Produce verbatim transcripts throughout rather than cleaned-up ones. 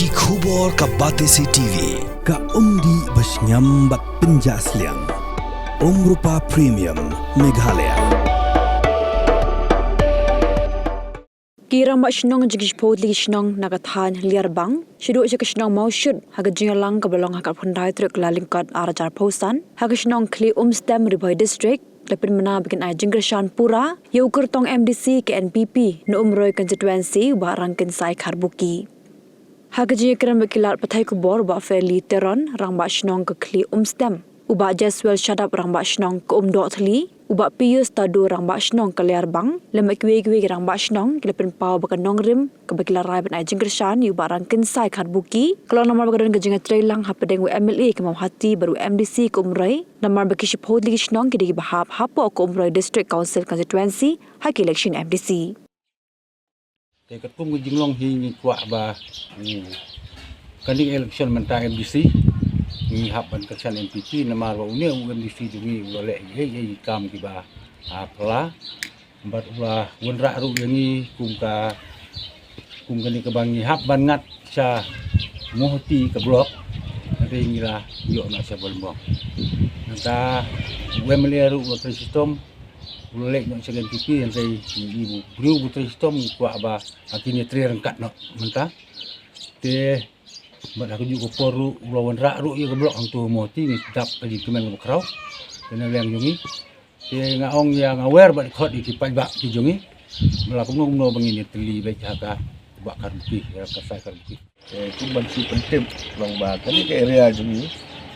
Ki khubor ka Batesi T V, ka umdih ba shngiam bad pynjah sliang. Umrupa Premium, Meghalaya. Ki rangbah shnong jong ki shiphew tylli ki shnong na ka thaiñ Liarbang, shaduh sha ka shnong Mawshut, ha ka jingïalang kaba long ha ka arphew khyndai tarik Kyllalyngkot arhajar arphew san, ha ka shnong Khlieh Umstem, Ri Bhoi District, la pynbna ba kin ai jingkyrshan pura ïa u kyrtong M D C ka N P P na Umroi Constituency, u Bah Rangkynsai Kharbuki. Ha ka jingïakren bad ki lad pathai khubor, u Bah Fairly Teron, rangbah shnong ka Khlieh Umstem, u Bah Jeswell Shadap, rangbah shnong ka Umdohthylli, u Bah Pius Tadu, rangbah shnong ka Liarbang, lem bad kiwei kiwei ki rangbah shnong, ki la pynpaw ba ka nongrim kaba ki la rai ban ai jingkyrshan ïa u Bah Rangkynsai Kharbuki ka long namar ba ka don ka jingïatreilang hapdeng u M L A ka Mawhati bad u M D C ka Umroi, namar ba ki shiphew tylli ki shnong ki dei kiba hap hapoh ka Umroi District Council Constituency ha ki election M D C. Te katkum ka jinglong hi ngi kwah ba, mm, kane ka election mynta M D C ngi hap ban kyrshan N P P namar ba une u M D C jong ngi u la leh ei ei kam kiba, ah, phylla. Bad u la wanrah ruh ïa ngi kum ka, kum kane kaba ngi hap ban ngat sha Mawhati ka block. Hynrei ngi la ïoh noh sha Balumbong. Nangta u M L A ruh u la trei shitom, u la leit noh sha N P P, hynrei ngi, ngi u briew ba trei shitom ngi kwah ba ha kine trei ryngkat noh mynta. Te bad ha kajuh ka por ruh u la wanrah ruh ïa ka block hangto ha Mawhati, ngi dap ka jingkmen kaba khraw. Te na liang jong ngi, te nga ong ïa, nga wer bad khot ïa ki paidbah ki jong ngi ba la kumno kumno ba ngin ïatylli beit ha ka Bah Kharbuki, ïa ka Rangkynsai Kharbuki. Te kum ban shu pyntip long ba kane ka area jong ngi,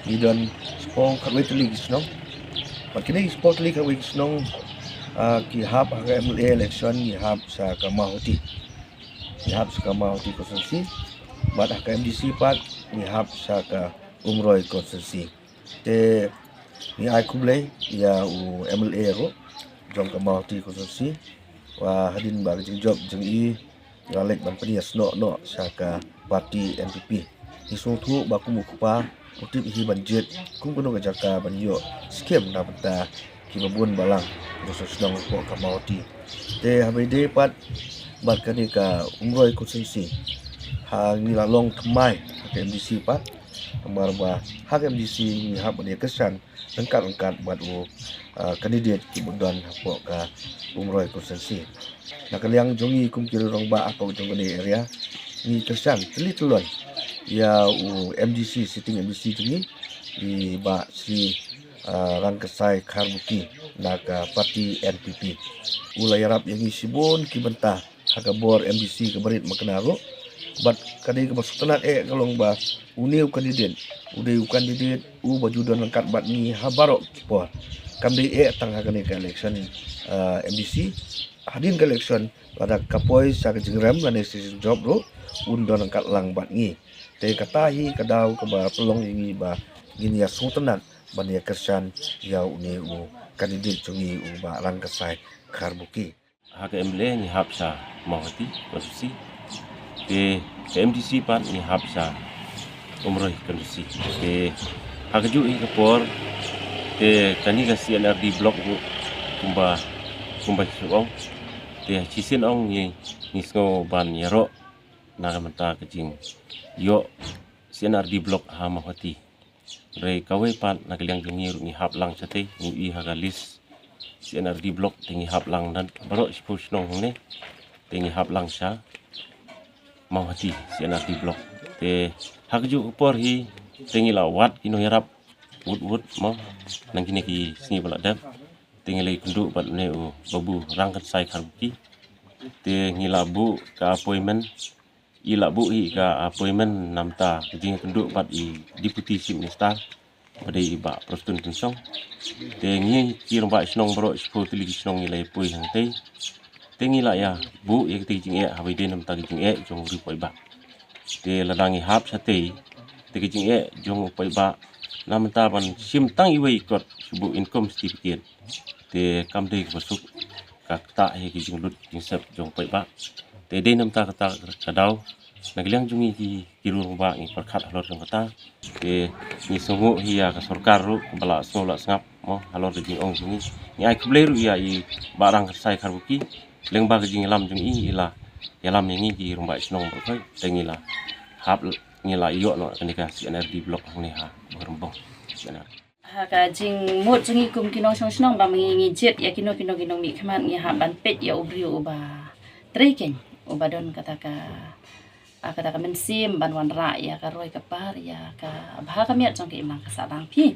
ngi don shiphew khatwei tylli ki shnong. Bad kine ki shiphew tylli khatwei ki shnong, ah, ki hap ha ka M L A election, ngi hap sha ka Mawhati. Ngi hap sha ka Mawhati constituency. Bad ha ka M D C pat ngi hap sha ka Umroi constituency. Te ngi ai khublei ïa u M L A ruh jong ka Mawhati constituency, wa hadien ba ka jingjop jong i la leit ban pynïasnoh noh sha ka party N P P. Ngi sngewthuh ba kum u kpa u tip hi ban jied kum kano ka jaka ban ïoh skim na bynta kiba bun balang jong ka shnong hapoh ka Mawhati. Te haba ïadei pat bad kane ka Umroi constituency, ha ngi la long thymmai ha ka M D C pat. Namar ba ha ka M D C ngi hap ban ïa kyrshan ryngkat ryngkat bad u, ah, candidate kiba don hapoh ka Umroi constituency. Na ka liang jong ngi kum ki rangbah hapoh jong kane area, ngi kyrshan tylli tyllon ïa u M D C, sitting M D C jong ngi, i Bah Shri, ah, Rangkynsai Kharbuki na ka party N P P. U la ïarap ïa ngi shibun ki bynta ha ka bor M D C kaba rit mynta ruh. Bad ka dei kaba sngewtynnat eh ka long ba une u candidate u dei u candidate uba ju don ryngkat bad ngi ha baroh ki por. Kam dei eh tang ha kane ka election, ah, M D C. Hadien ka election lada ka poi sha ka jingrem lane sha ka jingjop ruh un don ryngkat lang bad ngi. Te kata hi ka daw kaba pynlong ïa ngi ba ngin ïa sngewtynnat ban ïa kyrshan ïa une u candidate jong ngi u Bah Rangkynsai Kharbuki. Ha ka M L A ngi hap sha Mawhati constituency. Te ka M D C pat ngi hap sha Umroi constituency. Te ha kajuh hi ka por te kane ka C N R D block ruh kumba, kumba ki ong. Te shisien ong ngi, ngi sngew ban ïaroh na ka bynta ka jingïoh C N R D block ha Mawhati. Hynrei kawei pat na ka liang jong ngi ruh ngi hap lang shatei, ngi ïohi ha ka list C N R D block te ngi hap lang na baroh shiphew shnong hangne. Te ngi hap lang sha Mawhati C N R D block. Te ha kajuh ka por hi te ngi la wad ki nongïarap wut wut mo na kine ki sngi ba la dep. Te ngi la ïakynduh bad une u Babu Rangkynsai Kharbuki. Te ngi la buh ka appointment, i la buh hi ka appointment namar ka jingïakynduh bad i Deputy Chief Minister ba dei i Bah Prestone Tynsong. Te ngi ki rangbah shnong baroh shiphew tylli ki shnong ngi la ïa poi hangtei. Te ngi la ïa buh ïa kitei ki jingeh haba ïadei namar ka jingeh jong u riew paidbah. Te lada ngi hap shatei te ka jingeh jong u paidbah namar ban shim tang iwei i kot shu buh income certificate. Te kam dei kaba suk, ka ktah hi ka jinglut jingsep jong u paidbah. Te dei namar kata ka daw na ka liang jong ngi ki, ki rangbah ngi pyrkhat halor jong kata. Te ngi sngewnguh hi ïa ka sorkar ruh kaba la sngew la sngap mo halor ka jingong jong ngi. Ngi ai khublei ruh ïa i Bah Rangkynsai Kharbuki lyngba ka jingïalam jong i, i la ïalam ïa ngi ki rangbah shnong baroh. Te ngi la ap ngi la ïoh noh kane ka C and RD block hangne ha Bhoirymbong C and RD. Ha ka jingmut jong ngi kum ki nongshong shnong ba ma ngi ngi jied ïa kino kino ki nongmihkhmat, ngi hap ban peit ïa u briew uba trei keiñ, uba don kata ka, ah, kata ka mynsiem ban wanrah ïa ka roi ka par ïa ka bha ka miat jong ka imlang ka sahlang phi.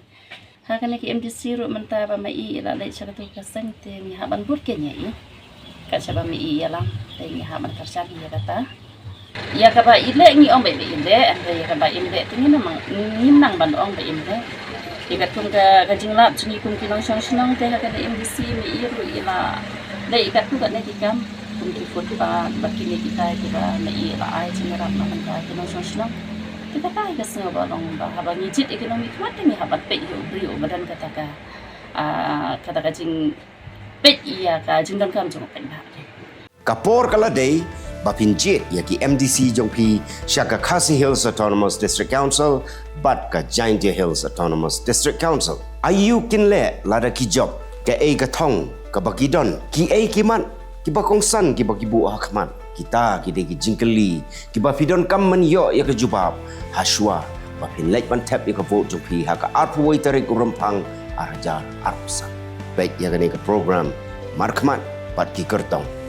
Ha kane ka MDC ruh mynta ba ma i i la leit sha katu ka seng te ngi hap ban bud keiñ ïa i. Kat shaba ma i ïalam te ngi hap ban kyrshan ïa kata. Ïa kaba i leh ngi ong ba i leh, hynrei ïa kaba im leh te ngim nang, ngim nang ban ong ba im leh. Ïa katkum ka, ka jinglap jong ngi kum ki nongshong shnong te ha kane MDC ma i ruh i la leh ïa katkum katne ki kam kum ki footpath bad kine kita kiba ma i la ai jingïarap na bynta ki nongshong shnong. Te kata hi ka sngew ba long ba haba ngi jied ïa ki nongmihkhmat te ngi hap ban peit ïa u briew uba don kata ka, ah, kata ka jingpeit ïa ka jingdonkam jong u paidbah. Ka por ka la dei ba phin jied ïa ki MDC jong phi sha ka Khasi Hills Autonomous District Council bad ka Jaintia Hills Autonomous District Council. Aïu kin leh lada ki jop, kaei ka thong kaba ki don, kiei ki mat kiba kongsan kiba ki buh ha khmat? Kita ki dei ki jingkylli kiba phi donkam ban ïoh ïa ka jubab hashwa ba phin leit ban thep ïa ka vote jong phi ha ka arphew wei tarik u Rymphang ar hajar arphew san. Peit ïa kane ka program Markhmat bad ki Kyrtong.